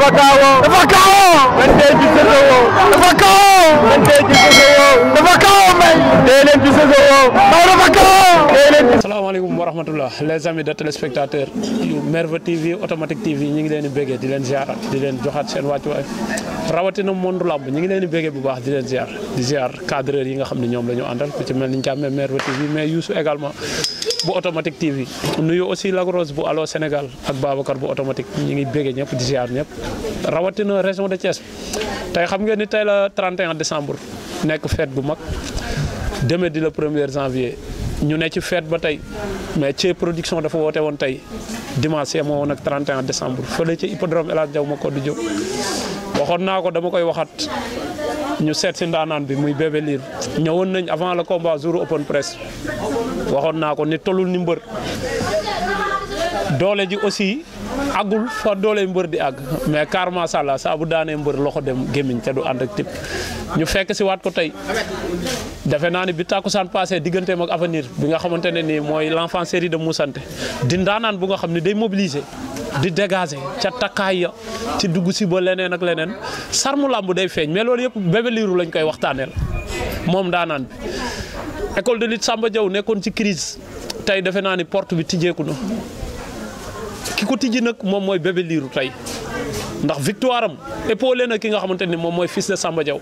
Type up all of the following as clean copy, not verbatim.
dafa kaawoo dafa kaawoo man tey ci Sosowoo dafa kaawoo man tey ci Sosowoo dafa kaawoo may tey leen ci Sosowoo may dafa kaawoo tey leen. Asalaamaaleykum wa rahmatullah les amis de téléspectateurs yu Merveille TV Automatique TV ñu ngi leen di béggee di leen ziar di leen joxaat seen wàccuwaay rawatina monde lamb ñu ngi leen di béggee bu baax di leen ziar di ziar cadreur yi nga xam ne ñoom la ñu àndal ku ci mel ni ñu càmmee Merveille TV mais Youssou également bu Automatique TV nuyu aussi Lagros bu Allo Sénégal ak Babacar bu Automatique ñu ngi béggee ñëpp di ziar ñëpp rawatina région de Thiès tey xam ngeen ni tey la 31 décembre nekk fête bu mag demain di le 1er janvier ñu ne ci fête ba tey mais ci production dafa woote woon tey dimanche moo woon ak 31 décembre fële ci hippodrome El Hadj Diaw ma ko du jóg waxoon naa ko dama koy waxaat ñu seet si ndaanaan bi muy Bébé Lirou ñëwoon nañ avant le combat jour open press waxoon naa ko ni tollul ni mbër doole ji aussi àggul fa doole mbër di àgg mais car macha allah saa bu daanee mbër loxo dem gémmiñ te du ànd ak tip ñu fekk si waat ko tey defe naa ni bi tàkkusaan passé digganteem ak avenir bi nga xamante ne nii mooy l'enfant série de Moussante di ndaanaan bu nga xam ne day mobiliser di dégager ca takkaay ya ci dugg si ba leneen ak leneen sarmu làmb day feeñ mais loolu yëpp Bébé Lirou lañ koy waxtaaneel moom ndaanaan bi école de lutte Samba Diaw nekkoon ci crise tey defe naa ni porte bi tijjeeku na ki ko tijji nag moom mooy Bébé Lirou tey ndax victoire am épaulé na ki nga xamante ni moom mooy fils de Samba Diaw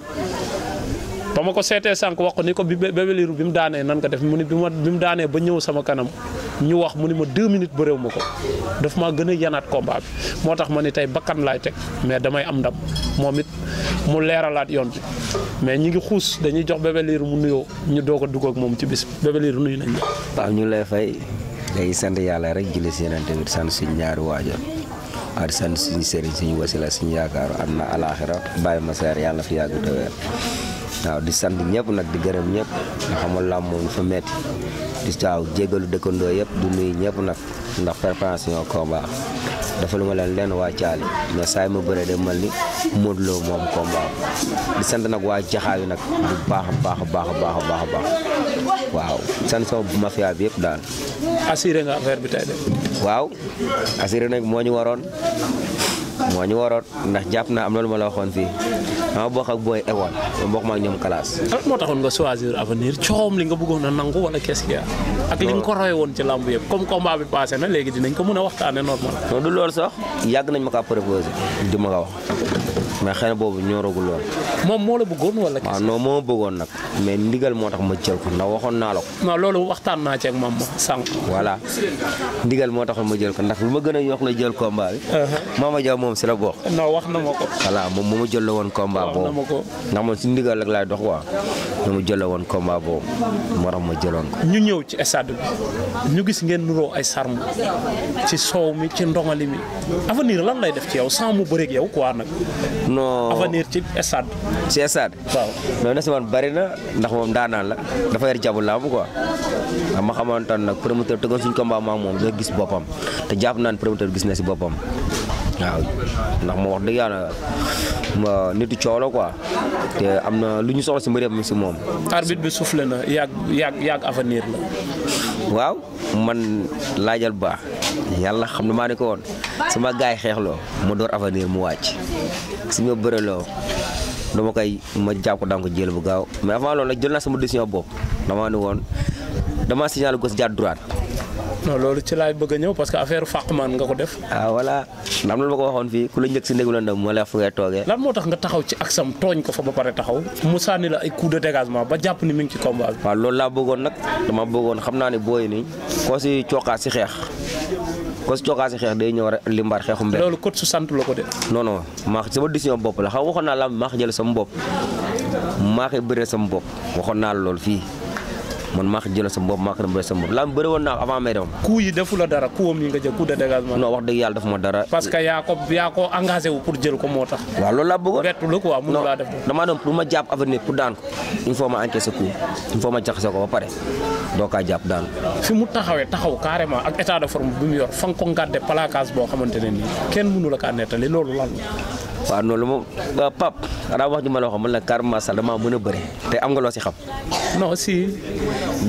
ba ma ko seetee sànq wax ko ni ko Bébé Lirou bi mu daanee nan nga def mu ni bi mu daanee ba ñëw sama kanam ñu wax mu ni ma 2 minutes bëréew ma ko daf maa gën a yanaat combat bi moo tax ma ni tey bakkan laay teg mais damay am ndam moom it mu leeralaat yoon bi mais ñi ngi xuus dañuy jox Bébé Lirou mu nuyoo ñu doog a dugg ak moom ci bis Bébé Lirou nuyu nañ la. waaw ñu lay fay day sant yàlla rek julli si yeneen tamit sant suñu ñaari waajur ak sant suñu sëriñ suñu wasila suñu yaakaaru am na alaaxira bàyyi ma seer yàlla fi yàgg te wér waaw di sant ñëpp nag di gërëm ñëpp nga xamal làmb moom fa metti di waaw jégalu dëkkandoo yëpp du nuyu ñëpp nag ndax préparation combat dafa lu ma leen waa caali mais saa yi ma bëree de mel ni Modou Lo moom combat di sant nag waa jaxaayu nag bu baax a baax a baax a baax a baax a baax waaw sant sama mafia bi yëpp daal. assuré nga affaire bi tey de. waaw assuré nag moo ñu waroon ndax jàpp naa am na lu ma la waxoon fii ma bokk ak booy école ma bokk ma ak ñoom classe. lan moo taxoon nga choisir avenir coom li nga bëggoon a nangu wala qu'est-ce qu'il y a ak li nga ko roy woon ci lamb yëpp comme combat bi passé na léegi dinañ ko mën a waxtaane normal. non du loolu sax yàgg nañ ma kaa proposé di ma ko wax mais xëy na boobu ñoragul woon. moom moo la bëggoon wala. waaw non moo bëggoon nag mais ndigal moo tax ma jël ko ndax waxoon naa la ko. non loolu waxtaan naa ci ak maam ma sànq. voilà ndigal moo taxoon ma jël ko ndax lu ma gën a yokk la jël combat bi. Mama Diaw moom si la bokk. non wax na ma ko. voilà moom moo ma jël la woon combat boobu. wax na ma ko. ndax moom si ndigal rek laay dox quoi moo ma jël la woon combat boobu moo tax ma jëloon ko. ñu ñëw ci stade bi ñu gis ngeen nuroo ay sarm ci soow mi ci ndongali mi avenir lan lay def ci yow sans mu bëreeg yow quoi nag. non avenir ci stade. ci stade. waaw mais na si man bëri na ndax moom daanaan la dafa yor jabu làmb quoi ma xamante ne nag promoteur tëggoon suñu combat ma moom da gis boppam te jàpp naan promoteur gis na si boppam waaw ndax moo wax dëgg yàlla nitu coow la quoi te am na lu ñu soxla si mbir mi si moom. arbitre bi soufflé na yàgg avenir la. waaw man laajal baax yàlla xam ne maa ne ko woon sama gaay xeexloo ma door avenir mu wàcc si ma bëreloo dama koy ma jàpp ko daan ko jël bu gaaw mais avant loolu nag jël naa sama décision bopp damaa ne woon dama signalé gauche jaar droite. non loolu ci laay bëgg a ñëw parce que affaire fàqman nga ko def. ah voilà ndax am na ma ko waxoon fii ku la njëkk si néegu la ndam moo la fu ngay toogee. lan moo tax nga taxaw ci aksam tooñ ko fa ba pare taxaw mu sànni la ay coup de dégagement ba jàpp ni mi ngi ci combat bi. waaw loolu laa bëggoon nag dama bëggoon xam naa ne booy nii koo si cookaas si xeex day ñëw rek limbar xeexu mbir. loolu coach su sant la ko de. non non maa sama décision bopp la xam waxoon naa la maa ko jël sama bopp maa koy bëree sama bopp waxoon naa la loolu fii. man maa ko jëloon sama bopp maa ko dem sama bopp laa bëri woon naa avant may dem. coup yi defu la dara coup am yi nga jël coup de dégagement. non wax dëgg yàlla dafa ma dara. parce que yaa ko engagé wu pour jël ko moo tax. waaw loolu laa bëggoon. bettu la quoi mënu laa def. damaa doon pour ma jàpp avenir pour daan ko il faut ma encaisser coup il faut ma jaxase ko ba pare doo kaa jàpp daan fi mu taxaw carrément ak état de forme bi mu yor fa nga ko ngàdde placage boo xamante ne nii kenn mënu la kaa nettali loolu lan la. waaw noonu moom Pape xanaa wax ji ma la waxoon man la carrément sax damaa mën a bëre te am nga loo si xam. non si.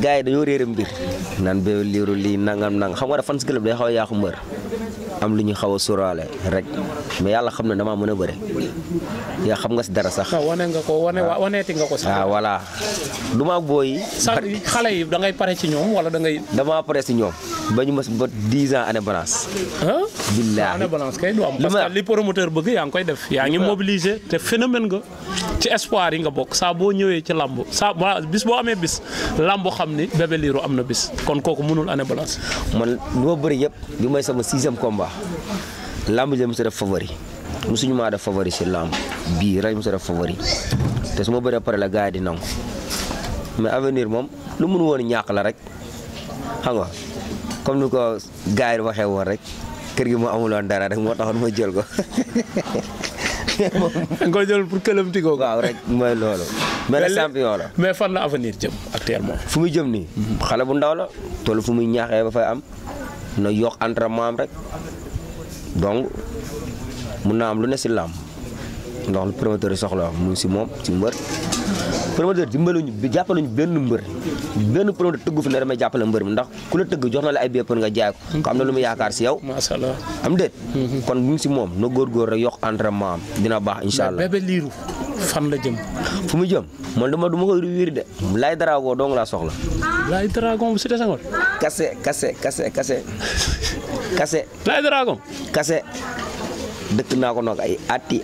gars yi dañoo réere mbir naan Bébé Lirou lii nangam xam nga dafa fan si club day xaw a yaaxu mbër am lu ñu xaw a sóoraale rek mais yàlla xam ne damaa mën a bëre yaa xam nga si dara sax. non wane nga ko waneeti nga ko sax. waaw voilà du ma booy. sa xale yi da ngay pare ci ñoom wala da ngay. damaa pare si ñoom ba ñu mas ba 10 ans année balance. billaahi année balance kay du am parce que li promoteur bëgg yaa ngi koy def. yaa ngi mobiliser te phénomène nga ci espoir yi nga bokk saa boo ñëwee ci lamb saa bis boo amee bis lamb xam ni Bébé Lirou am na bis kon kooku mënul année balance. man lu ma bëri yëpp bi may sama 6e combat lamb ji mu sa def favori musuñu maa def favori si lamb bii rek mu sa def favori te su ma bëree pare la gars yi di nangu mais avenir moom lu mun woon ñàkk la rek xam nga comme ni ko gars yi waxee woon rek kër gi moo amuloon dara rek moo taxoon ma jël ko. nga ko jël pour këlamti ko. waaw rek mooy loolu. mais champion la. mais fan la avenir jëm actuellement. fu muy jëm nii. xale bu ndaw la toll fu muy ñaaxee ba fay am na yokk entraînement am rek donc mun naa am lu ne si làmb ndax lu promoteur yi soxla mu ngi si moom si mbër. promoteur dimbaluñu bi jàppaluñu benn mbër benn promoteur tëggu fi ne damay jàppale mbër mi ndax ku la tëgg jox na la ay billets pour nga jaay ko am na lu mu yaakaar si yow. macha allah am déet. kon bu ñu si moom na góorgóor rek yokk entraînement am dina baax incha allah. Bébé Lirou fan la jëm. fu mu jëm man du ma koy wiiri de Laye Drago dong laa soxla. Laye Drago bu Cité Senghor. kase. Laye Drago. kase dëkk naa ko nag ay ati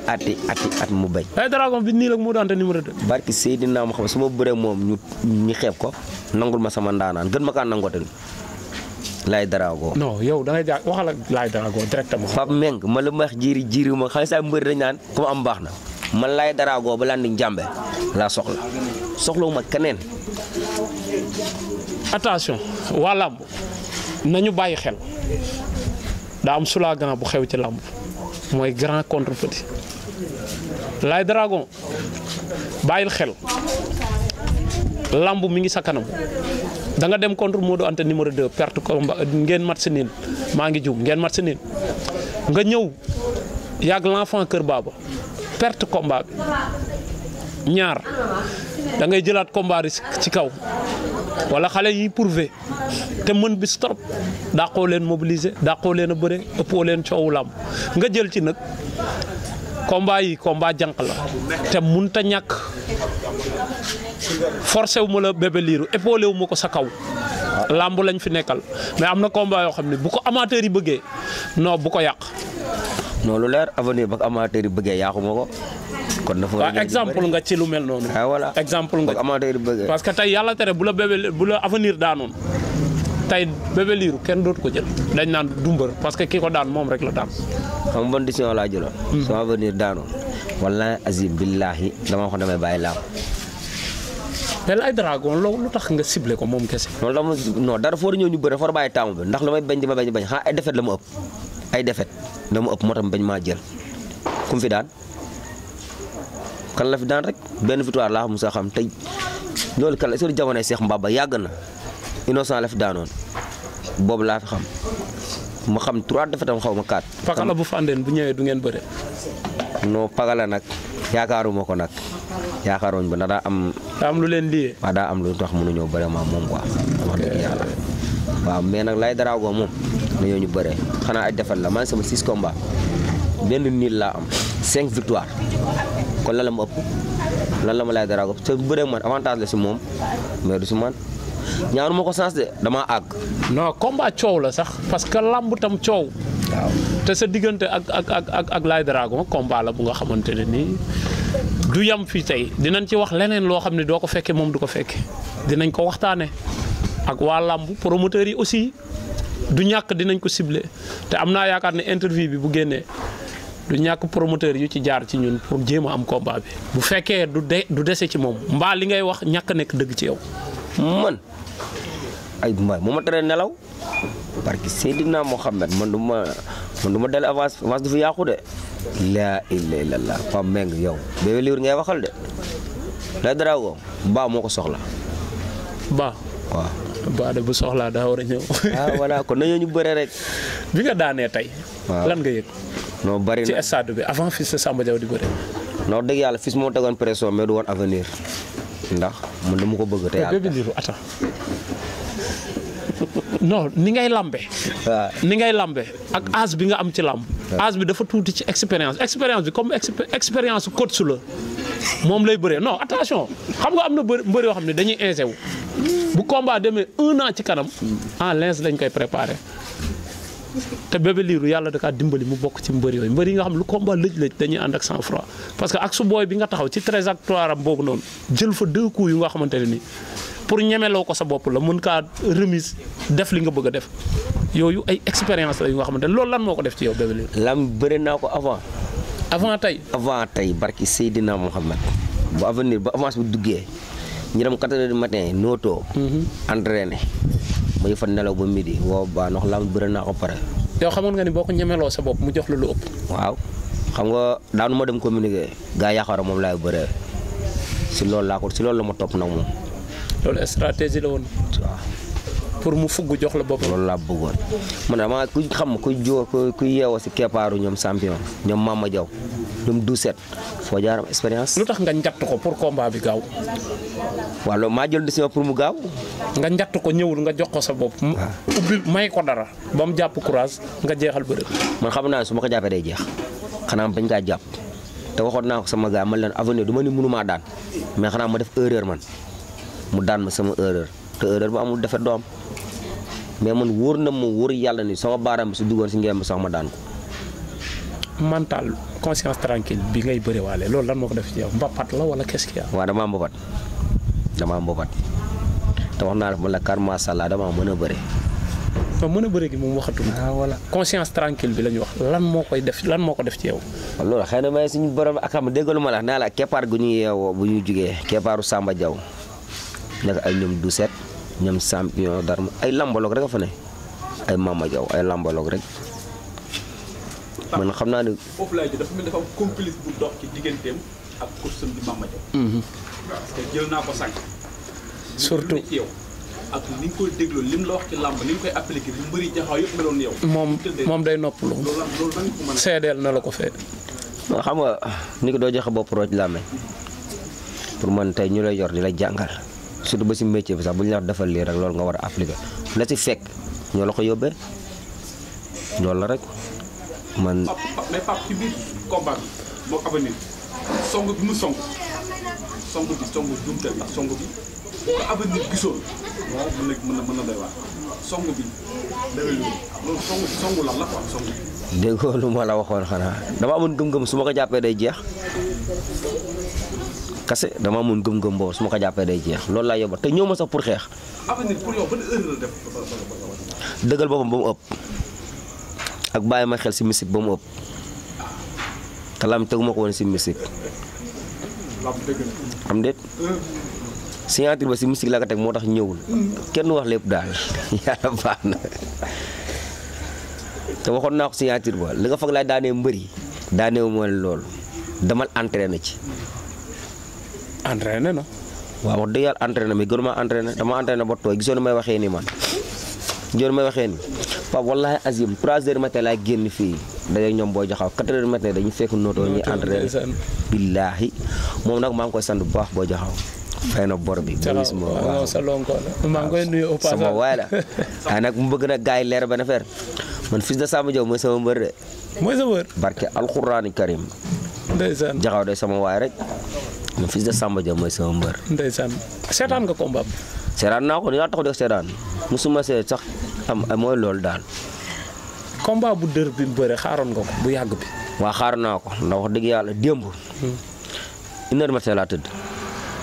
mu bañ. Laye Drago bi nii la mu dante numéro 2. barki Seydina ma xam su ma bëree moom ñu xeeb ko nangul ma sama ndaanaan gën ma kaa nangoote Laye Drago. non yow da ngay jaar waxal ak Laye Drago directement. Pape Meng ma la ma wax jiiri ma xam saa mbëri dañ naan ku ma am baax na man Laye Drago ba laan di njàmbe laa soxlawuma keneen. attention waa làmb nañu bàyyi xel daa am slogan bu xew ci làmb mooy grand contre petit Laye Drago bàyyil xel làmb mi ngi sa kanam da nga dem contre Modou Anta numéro 2 perte combat ngeen mat si niin maa ngi jum ngeen mat si niin nga ñëw yàgg l'enfant Kër Baba perte combat bi ñaar da ngay jëlaat combat risque ci kaw wala xale yi prouvé te mën bis trop dàqoo leen mobiliser dàqoo leen a bëre ëppoo leen coowu làmb nga jël ci nag combat yi combat jànq la te munta ñàkk forcé wu ma la Bébé Lirou épaulé wu ma ko sa kaw làmb lañ fi nekkal mais am na combat yoo xam ne bu ko amateur yi bëggee non bu ko yàq. non lu leer avenir ba ko amateur yi bëggee yàquma ko. kon dafa waaw exemple nga ci lu mel noonu. ah voilà exemple nga amateur yi bëggee. parce que tey yàlla tere bu la avenir daanoon tey Bébé Lirou kenn dootu ko jël dañ naan du mbër parce que ki ko daan moom rek la daan. xam nga ban décision laa jëloon. sama avenir daanoon. wallaahi azim billaahi dama wax damay bàyyi làmb. mais Laye Drago lu tax nga ciblé ko moom kese. non dara foo ñëw ñu bëri dafa war a bàyyi taamu bi ndax lu may bañ di ma bañ xanaa ay défaite la ma ëpp. ay défaite la ma ëpp moo tax bañ maa jël ku mu fi daan kan la fi daan rek benn victoire laa xam musa xam tey loolu kan la soo jamonoy Cheikh Mbaba yàgg na innocent la fi daanoon boobu laa fi xam ma xam 3 défaite am xaw ma 4. Pakala bu Fandène bu ñëwee du ngeen bëre. non Pakala nag yaakaaruma ko nag yaakaaroon ba ndax daa am lu leen liyee. waaw daa am lu tax mënuñoo bëre ma moom quoi wax dëgg yàlla waaw mais nag Laye Drago moom dañoo ñu bëree xanaa ay défaite la man sama 6 combats benn niil laa am 5 victoire kon lan la ma ëpp lan la ma Laye Drago te bëree man avantage la si moom mais du si man ñaanu ma ko sens de damaa àgg. non combat coow la sax parce que lamb tam coow. waaw te sa diggante ak Laye Drago combat la bu nga xamante ne nii du yam fii tey dinañ ci wax leneen loo xam ne doo ko fekkee moom du ko fekke dinañ ko waxtaane ak waa lamb promoteurs yi aussi du ñàkk dinañ ko ciblé te am naa yaakaar ne interview bi bu génnee du ñàkk promoteur yu ci jaar ci ñun pour jéem a am combat bi bu fekkee du dese ci moom mbaa li ngay wax ñàkk nekk dëgg ci yow. man ay mbaay moo ma teree nelaw parce que Seydina Mohamed man du ma del avance du fi yàqu de. laa ilaaha illallaah Pape Meng yow Bébé Lirou ngay waxal de Laye Drago Ba moo ko soxla. Ba waaw. Ba de bu soxlaa daa war a ñëw. ah voilà kon nañoo ñu bëre rek. bi nga daanee tey. waaw lan nga yëg. non bari na ci stade bi avant Fils de Samba Diaw di bëre. non dëgg yàlla Fils moo tegoon pression mais du woon avenir ndax man dama ko bëgg te yàlla. Bébé Lirou attends non ni ngay lambe. waaw ni ngay lambe ak âge bi nga am ci lamb. âge bi dafa tuuti ci expérience bi comme expérience coach la moom lay bëree non attention xam nga am na mbër yoo xam ne dañuy insé wu bu combat demee 1 an ci kanam en linge lañ koy préparé. te Bébé Lirou yàlla da kaa dimbali mu bokk ci mbër yooyu mbër yi nga xam lu combat lëj-lëj dañuy ànd ak sang froid parce que ak su booy bi nga taxaw ci trajectoire am boobu noonu jël fa 2 coups yu nga xamante ne nii pour ñemeloo ko sa bopp la mën kaa remise def li nga bëgg a def yooyu ay expérience la yu nga xamante ne loolu lan moo ko def ci yow Bébé Lirou. lam bëri naa ko avant tey. avant tey barki Seydina Mohamed bu avenir ba avance bu duggee ñu dem 4 heures du matin nootoo. entraîné ma ñu fa nelaw ba midi woo ba ndox lam bëri naa ko pare. yow xamoon nga ni boo ko ñemeloo sa bopp mu jox la lu ëpp. waaw xam nga daanu ma dem communiquer gaa yaakaar moom laay bëree si loolu la ma topp nag moom. loolu stratégie la woon. waaw. pour mu fugg jox la bopp. loolu laa bëggoon man dama ku xam ku yeewoo si keppaaru ñoom champion ñoom Mama Diaw ñoom Doucet foo jaaram expérience. lu tax nga njatt ko pour combat bi gaaw. waaw loolu maa jël décision pour mu gaaw. nga njatt ko ñëwul nga jox ko sa bopp. ubbi may ko dara ba mu jàpp courage nga jeexal bëre. man xam naa su ma ko jàppee day jeex xanaa bañ kaa jàpp te waxoon naa ko sama gars man leen avenir du ma ni mënumaa daan mais xanaa ma def erreur man mu daan ma sama erreur te erreur ba amul defet doo am mais man wóor na ma wóor yàlla ni sama baaraam bi su duggoon si ngeen sax ma daan ko. mental conscience tranquille bi ngay bëre waale loolu lan moo ko def ci yow mbapat la wala qu'est-ce qu'il y a. waaw damaa mbapat te wax naa la kàr macha allah damaa mën a bëre. non mën a bëre gi moom waxatul. voilà conscience tranquille bi la ñu wax lan moo ko def ci yow. loolu xëy na may suñu borom ak xam déggalu ma la naa la keppaar gu ñu yeewoo bu ñu jugee keppaaru Samba Diaw nekk ay ñoom Doucet ñoom champion dara ay lambaloog rek a fa ne ay Mama Diaw ay lambaloog rek man xam naa ne. foofu laay dafa mel dafa am complice bu dox ci digganteem ak course bi Mama Diaw. parce que jël naa ko sànq. surtout ci yow ak ni nga koy dégloo lim la wax ci làmb ni nga koy appliqué bu mbëri jaxaw yëpp meloon yow. moom day noppalu. loolu nan ko mën a. seedeel na la ko fee. non xam nga ni ko doo joxe bopp rooj làmmeñ pour man tey ñu lay yor di la jàngal surtout ba si métier bi sax bu ñu la defal lii rek loolu nga war a appliqué la si fekk ñoo la ko yóbbee loolu la rek man. mais Pape ci biir combat bi moo avenir song bi mu song jumte la song bi bu ko avenir gisoon mën na doy waar song bi dawee loolu songu lan la quoi song bi. déggoo lu ma la waxoon xanaa dama amoon gëm-gëm su ma ko jàppee day jeex kase dama amoon gëm-gëm boobu su ma ko jàppee day jeex loolu laa yóbba te ñëw ma sax pour xeex. avenir pour yow ban heure la def. dëggal boppam ba mu ëpp ak bàyyi ma xel si musique ba mu ëpp te lam teguma ko woon si musique. am déet signature ba si musique la ko teg moo tax ñëwul kenn wax lépp daal yàlla baax na te waxoon naa ko signature ba li nga foog laay daanee mbëri daaneewu mooy loolu damal entraîné ci. entraîné na. waaw wax dëgg yàlla entraîné mais gënuma entraîné dama entraîné ba tooy gisoon may waxee nii man gisoon may waxee nii Pape wallahi azim 3 heures matin laay génn fii dañuy ñoom boo jaxaw 4 heures matin dañuy fekk nootoo ñuy entraîné billaahi moom nag maa ngi koy sant bu baax boo jaxaw fay na bor bi. waaw sa lonko la maa ngi koy nuyu au passage sama waay la waaye nag mu bëgg nag gars yi leer benn affaire man fils de Samba Diaw mooy sama mbër de. mooy sa mbër. barke alxuraani karim. ndeysaan jaxaw de sama waay rek man fils de Samba Diaw mooy sama mbër. ndeysaan seetaan nga combat bi. seetaan naa ko ni laa tax de seetaan musuma see sax am mooy loolu daal. combat bu dër bi mu bëre xaaroon nga ko bu yàgg bi. waa xaar naa ko ndax wax dëgg yàlla démb. 1h matin laa tëdd.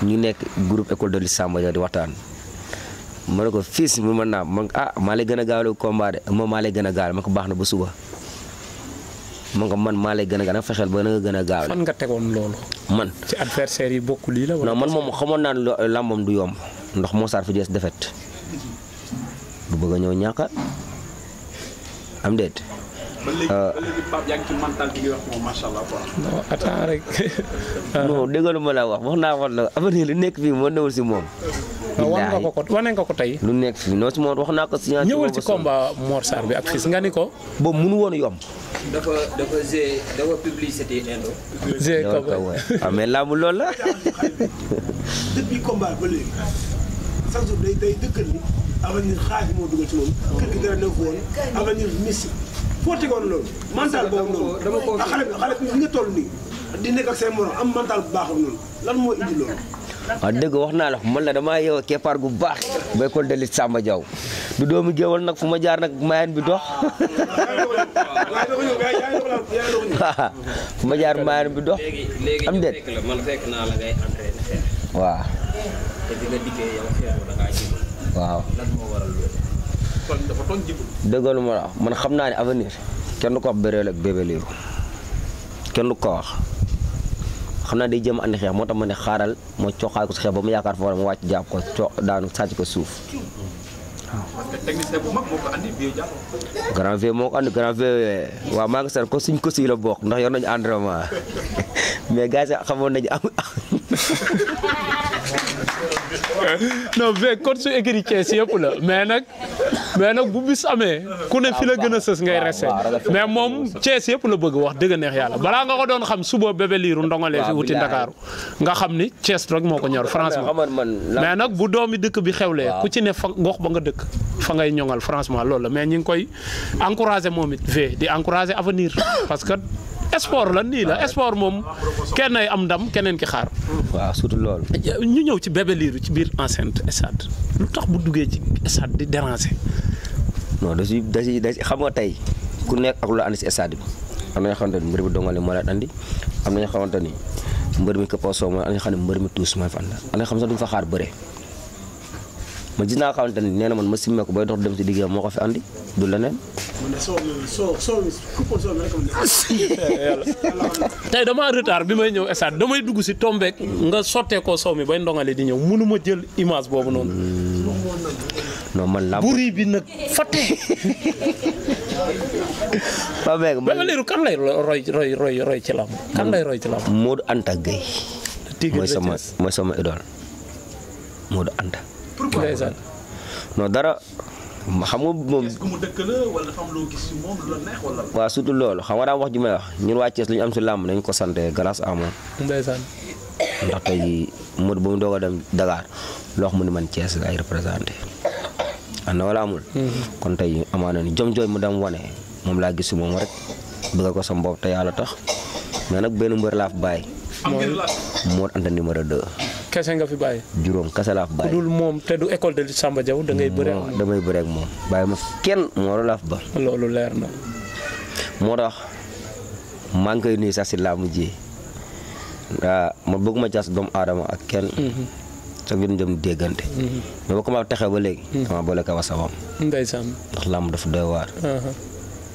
ñu nekk groupe école de lutte Samba Diaw di waxtaan. ma ne ko fils mu mën naa maa lay gën a gaawale combat de moom maa lay gën a gaawale ma ko baax na ba suba. man maa lay gën a gaaw fexeel ba nga gën a gaawale. fan nga tegoon loolu. man ci adversaire yi bokk lii la. wala non man moom xamoon naa ne làmbam du yomb ndax moo saar fi des defet du bëgg a ñëw ñàkka am déet. ba léegi Pape yaa ngi ci mental bi ngay wax moom macha allah quoi. non attends rek. non déggalu ma la wax naa la avenir lu nekk fii moo newul si moom. wane nga ko tey. lu nekk fii non si moom wax naa ko si. ñëwal ci combat Mor Sarr bi ak Fils nga ni ko. boobu mënu woon yomb. dafa publicité indo. mais laamu loolu la. depuis combat ba léegi chaque jour day dëkkal ni avenir xaaj moo dugal ci moom kër gi dara nekk woon avenir Messi foo tegoon loolu mental boobu noonu dama ko xale bi nga toll nii di nekk ak seen morom am mental bu baax noonu lan moo indi loolu waaw dëgg wax naa la man la damaa yeew keppaar gu baax ba école de lutte Samba Diaw du doomu géewal nag fu ma jaar nag mayen bi dox fu ma jaar mayen bi dox am déet man fekk naa la ngay entraîné xeex waaw te di nga diggee yow xeexu da ngaa jibul waaw lan moo waral loolu kon dafa toog jibul dëggalu ma la wax man xam naa ne avenir kenn du ko wax Bérel ak Bébé Lirou kenn du ko wax xam naa day jëm andi xeex moo tax ma ne xaaral moo coxaay ko si xeex ba mu yaakaar foofu mu wàcc jàpp ko daanu sàcc ko suuf waaw. parce que technicien bu mag moo ko andi Vieux Diallo. grand V moo ko andi grand V waaw maa ngi seet ko suñ ko si la bokk ndax yor nañu entraînement mais gars yi xamoon nañu am. non V code su écrit Thiès yëpp la mais nag bu bis amee ku ne fi la gën a sës ngay resté mais moom Thiès yëpp la bëgg wax dëgg neex yàlla balaa nga ko doon xam suba Bébé Lirou ndongalee fi wuti Ndakaaru nga xam ni Thiès rek moo ko ñor franchement mais nag bu doomi dëkk bi xewlee ku ci ne fa gox ba nga dëkk fa ngay ñoŋal franchement loolu la mais ñi ngi koy encouragé moom it V di encouragé avenir parce que sport la nii la sport moom kenn ay am ndam keneen ki xaar. waaw surtout loolu. ñu ñëw ci Bébé Lirou ci biir enceinte stade lu tax bu duggee ci stade di déranger. non da si xam nga tey ku nekk ak lu la andi si stade bi am na ñoo xamante ni mbër mi dongale moo leen andi am na ñoo xamante ni mbër mi këppoo soo mooy am na ñoo xam ne mbër mi tuus mooy fan la am na ñoo xam sax duñ fa xaar bëre. ma gis naa xamante ni nee na man ma simmee ko bay dox dem si liggéeyam moo ko fi andi du leneen. tey damaa retard bi may ñëw stade damay dugg si tombeek nga sottee ko soow mi bay ndongale di ñëw mënu ma jël image boobu noonu. non man làmb buri bi nag fàtte. ba beeg Bébé Lirou kan lay roy ci làmb kan lay roy ci làmb. Modou Anta Gueye. mooy sama idole Modou Anta. ndeysaan. non dara xam nga moom. est-ce que mu dëkk la wala dafa am loo gis ci moom lu la neex wala. waaw surtout loolu xam nga daa wax ju may wax ñun waa Thiès lu ñu am si làmb nañ ko sant grâce à moom. ndeysaan. ndax tey Modou ba mu doog a dem Dakar loo xam mu ni man Thiès ay représenté. am na wala amul. kon tey amaana ni jom jooy mu dem wane moom laa gis si moom rek bëgg ko sama bopp te yàlla tax mais nag benn mbër laa fi bàyyi. am ngeen relation. Modou Anta numéro 2. kese nga fi bàyyi. juróom kese laa fi ku bàyyi. dul moom te du école de lutte Samba Diaw da ngay bëree non damay bëree ak moom bàyyi ma kenn moo laa fi ba. loolu leer na. moo tax maa ngi koy nuyu sax si laamu ji man bëgguma jaas doomu aadama ak kenn. sax ñu dem déggante. mais ba commencé taxaw ba léegi. dama boole ko wasawam. ndeysaan. ndax làmb dafa doy waar.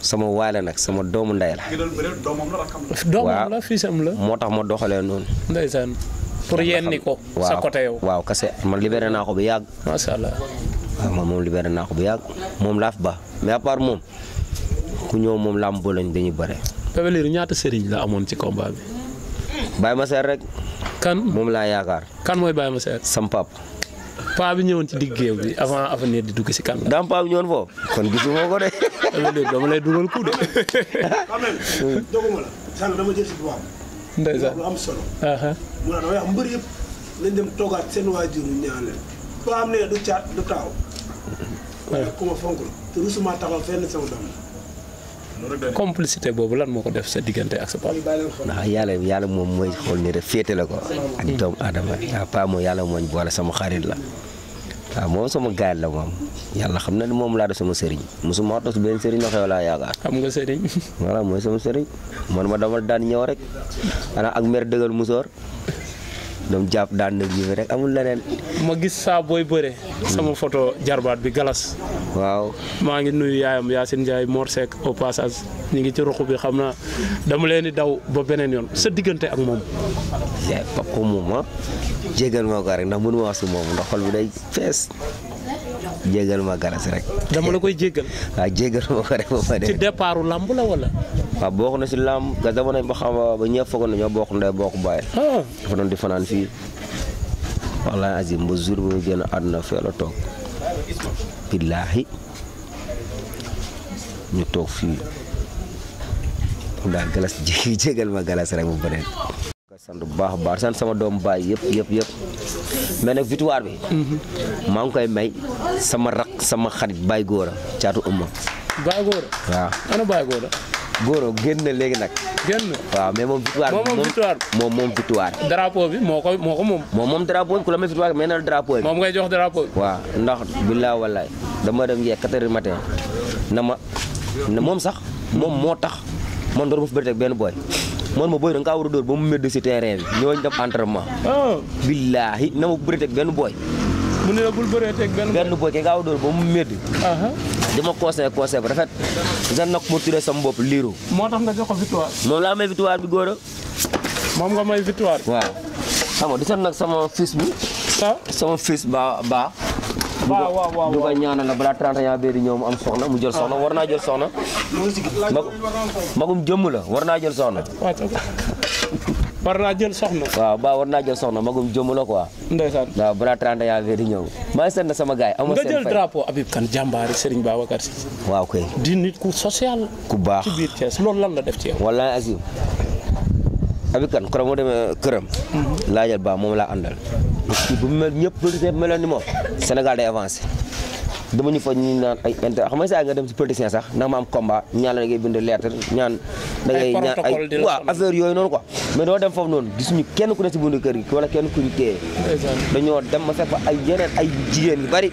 sama waay la nag sama doomu ndey la. ki doon bëre doomam la rakkam la. doomam la fiisam la. moo tax ma doxalee noonu. ndeysaan. pour yenni ko. sa côté yow. waaw kase man libéré naa ko bu yàgg. macha allah. waaw man moom libéré naa ko bu yàgg moom laaf ba mais à part moom ku ñëw moom làmb boo lañ dañuy bëre. Bébé Lirou ñaata sëriñ la amoon ci combat bi. Baye ma seer rek. kan moom laa yaakaar. kan mooy Baye ma seet. sam pap paa bi ñëwoon ci digg géew bi avant avenir di dugg si kan la. daam paa bi ñëwoon foofu kon gisuma ko de. Bébé Lirou dama lay dugal coup de. quand même doguma la sànq dama jël si bu baax ndeysaan. lu am solo aha mu ne dama wax mbër yëpp nañ dem toogaat seen waajur ñu ñaan leen koo am ne du caat du taaw waaye ku ma fonk la te rusuma taxaw fenn sama doom complicité boobu lan moo ko def sa diggante ak sa papa. bàyyi leen xel ndax yàlla moom mooy xool ni rek féete la ko. ak doomu aadama waaw paa moom yàlla mooñ boole sama xarit la. waaw moom sama gaay la moom yàlla xam na ne moom laa def sama sëriñ mosuma wax benn sëriñ la xew laa yaakaar. xam nga sëriñ. voilà mooy sama sëriñ man ma dama daan ñëw rek ana ak mer dëggal musoor doom jàpp daan na ji rek amul leneen. ma gis saa booy bëre. sama photo jarbaat bi galas. waaw. maa ngi nuyu yaayam Yacine Ndiaye Mor Seck au passage ñu ngi ci ruq bi xam naa dama leen di daw ba beneen yoon sa diggante ak moom. yaay papa moom ah jégal ma ko rek ndax mënu ma wax si moom ndax xol bi day fees jégal ma galas rek. dama la koy jéggal. waaw jégal ma ko rek ba ma ci départu lamb la wala. waaw bokk na si làmb ga dama nañ ba xam ba ñëpp foogoon na ñoo bokk ndey bokk bàyyi. dafa doon di fanaan fii wallaahi azim ba jour bi mu génn àdduna fee la toog billaahi ñu toog fii daal galas jégal ma galas rek bu beneen sant bu baax a baax sant sama doom baay yëpp mais nag victoire bi. maa ngi koy may sama rak sama xarit Baye Gora caatu ëmma. Baye Gora. waaw ana Baye Gora. Gora génn na léegi nag. génn. waaw mais moom victoire moom victoire. drapeau bi moo ko moom. moom drapeau bi ku la may victoire mais na la drapeau bi. moom ngay jox drapeau bi. waaw ndax billaay wallaay dama dem yee 4 heures du matin moom sax moom moo tax man door ma fi bëri teg benn boy. man ma booy da nga kaa war a dóor ba mu médd si terrain bi ñooñu def entraînement. billaahi na ma bëri teg benn booy. mu ne la bul bëree teg benn booy ki nga war a dóor ba mu médd. dama conseil bu rafet. jan nag mu tuddee sama bopp liiru. moo tax nga jox ko victoire. moom laa may victoire bi góor a. moom nga may victoire. waaw xam nga di sant nag sama fils bi. sama fils waaw du ko ñaanal la balaa 31 bee di ñëw mu am soxna mu jël soxna war naa jël soxna. magum jëmm la war naa jël soxna. war naa jël soxna. waaw war naa jël soxna magum jëmm la quoi. ndeysaan. waaw balaa 31 bee di ñëw. maa ngi sant sama gars yi. nga jël drapeau Habib Kane jàmbaari Serigne Babacar Sy. waaw kay. di nit ku social. ku baax ci biir Thiès loolu lan la def ci yow. wallaahi Azim Habib Kane keroog moo demee këram. laajal ba moom laa àndal. bu mel ñëpp politicien meloon ni moom Sénégal day avancé dama ñu fa ñu naan ay inter xam nga saa nga dem si politicien sax ndax ma am combat ñaan la ngay bind lettre ñaan da ngay ñaan ay waaw affaire yooyu noonu quoi mais doo dem foofu noonu gisuñu kenn ku ne si bundu kër gi wala kenn ku ñu téye dañoo dem ma fekk fa ay yeneen ay jigéen yu bari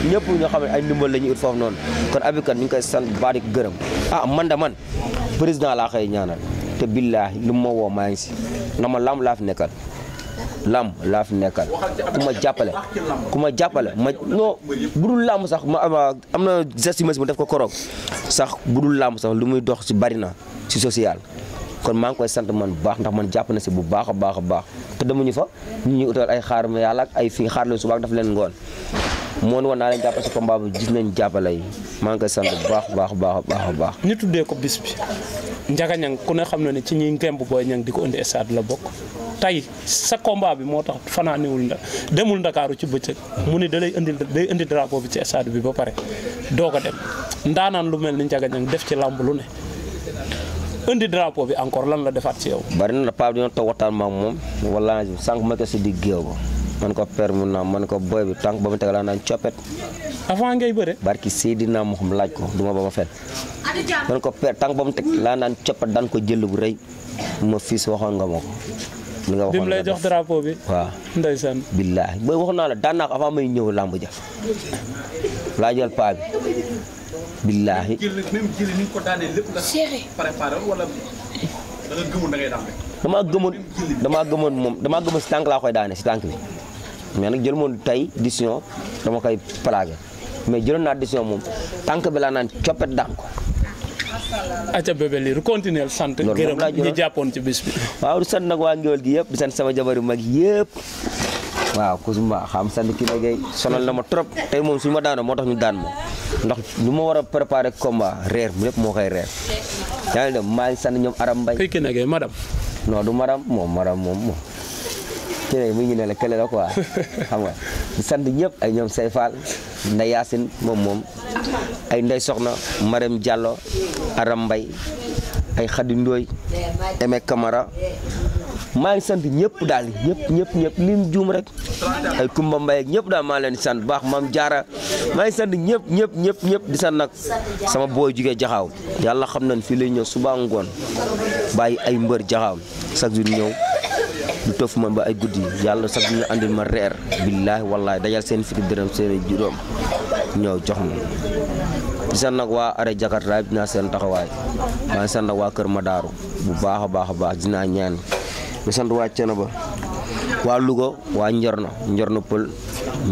ñëpp ñoo xam ne ay ndimbal la ñuy ut foofu noonu kon Habib Kane ñu ngi koy sant baa di gërëm man président laa xëy ñaanal te billaahi lu ma woo maa ngi si na ma lam laa fi nekkal lamb laa fi nekkal ku ma jàppale ma non budul lamb sax ma am na geste ma def ko koroog sax budul lamb sax lu muy dox si bari na si social kon maa ngi koy sant man bu baax ndax man jàpp na si bu baax a baax te demuñu fa ñu ñuy utal ay xaar ma yàlla ak ay fii xaar leen suba ak daf leen ngoon moon woon naa leen jàppale si combat bi gis nañ jàppale yi maa ngi koy sant bu baax. ñu tuddee ko bis bi Ndiaga Niang ku ne xam na ne ci ñi ngemb Boy Niang di ko indi stade la bokk tey sa combat bi moo tax fanaaniwul demul Ndakaaru ci bëccëg mu ne day indi drapeau bi ci stade bi ba pare doog a dem ndaanaan lu mel ni Ndiaga Niang def ci làmb lu ne indi drapeau bi encore lan la defaat ci yow. bari na Pape dina toog waxtaan ma ak moom wala sànq ma ko si di géew ba man ko père mun naa man ko boy bi tànk ba mu teg laa naan coppet. avant ngay bëre. barki Seydina Muhammad laaj ko duma ba ma fen man ko père tànk ba mu teg laa naan coppet daan ko jël bu rëy ma fils waxoon nga ma ko. li nga waxoon lay jox drapeau bi. waaw ndeysaan. billaahi booy waxoon naa la daan naa ko avant may ñëw làmb ja laa jël paa bi billaahi. même jëli ni ko daanee lépp nga préparé wala da nga gëmoon da ngay daan rek. damaa gëmoon si tànk laa koy daane si tànk bi mais nag jël moon tey décision dama koy plaqué mais jëloon naa décision moom tànk bi laa naan coppet daan ko. acca Bébé Lirou continuer sant gërëm ñi jàppoon ci bis bi. waaw di sant nag waa Ngéwél gi yëpp di sant sama jabar yu mag yëpp waaw Kousuma xam sant ki liggéey sonal na ma trop tey moom suñu ma daanoo moo tax ñu daan ma ndax lu ma war a préparer combat reer mu lépp moo koy reer yaa ngi dem maa ngi sant ñoom Aram Mbaye. kii nag madame. non du madame moom kii nag mu ngi ne la kële la quoi xam nga di sant ñëpp ay ñoom Sey Fall Ndeye Yacine moom ay Ndeye Soxna Marème Diallo Aram Mbaye ay Khady Ndoye Aimé Camara maa ngi sant ñëpp daal ñëpp lim juum rek ay Kumba Mbaye ak ñëpp daal maa leen di sant baax Maam Jaara maa ngi sant ñëpp di sant nag sama booy jugee Jaxaaw yàlla xam nañ fii lay ñëw suba ngoon bàyyi ay mbër Jaxaaw chaque jour ñëw du tof man ba ay guddi yàlla chaque jour ñu andil ma reer billaahi wallaahi dajal seen fukki dërëm seen juróom ñëw jox ma di sant nag waa are Jakarta dinaa seen taxawaay maa ngi sant nag waa Kër Madaaru bu baax a baax dinaa ñaan di sant waa Cenaba waa Louga waa Njorno Pël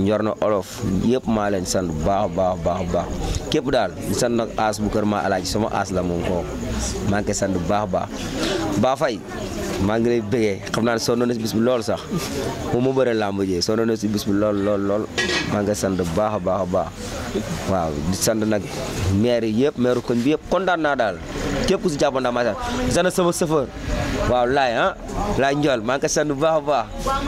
Njorno Olof yëpp maa leen sant bu baax a baax képp daal di sant nag aas bu kër maa alaaji sama aas la moom kooku maa ngi koy sant bu baax Ba Faye maa ngi lay bëggee xam naa ne sonn na si bis bi lool sax moom ma bëre làmb ji sonn na si bis bi lool maa ngi koy sant bu baax a baax waaw di sant nag maire yëpp maire koñ bi yëpp kontaan naa daal képp ku si jàppoon daal macha allah sant sama chauffeur waaw laay laay njool maa ngi koy sant bu baax a baax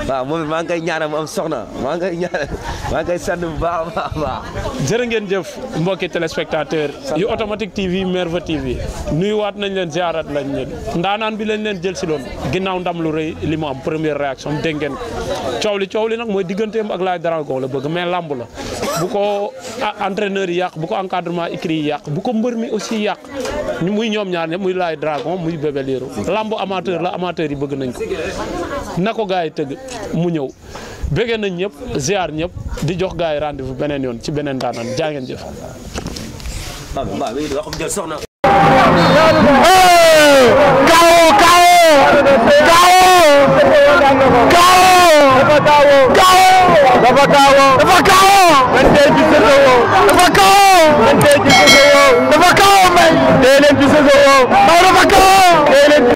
waaw moom it maa ngi koy ñaanal mu am soxna maa ngi koy sant bu baax a baax. jërë ngeen jëf mbokki téléspectateur yu Automatique TV Merveille TV nuyuwaat nañ leen ziarat lañ leen ndaanaan bi lañ leen jël si loon ginnaaw ndam lu rëy li mu am première réaction dégg ngeen ko coow li nag mooy digganteem ak Laye Dragon la bëgg mais lamb la bu ko entraîneur yi yàq bu ko encadrement écrit yi yàq bu ko mbër mi aussi yàq muy ñoom ñaar ñëpp muy Laye Dragon muy Bébé Lirou lamb amateur la amateur yi bëgg nañ ko na ko gars yi tëgg mu ñëw bëggee nañ ñëpp ziar ñëpp di jox gars yi rendez-vous beneen yoon ci beneen daanaan jaa ngeen jëf. dafa kawo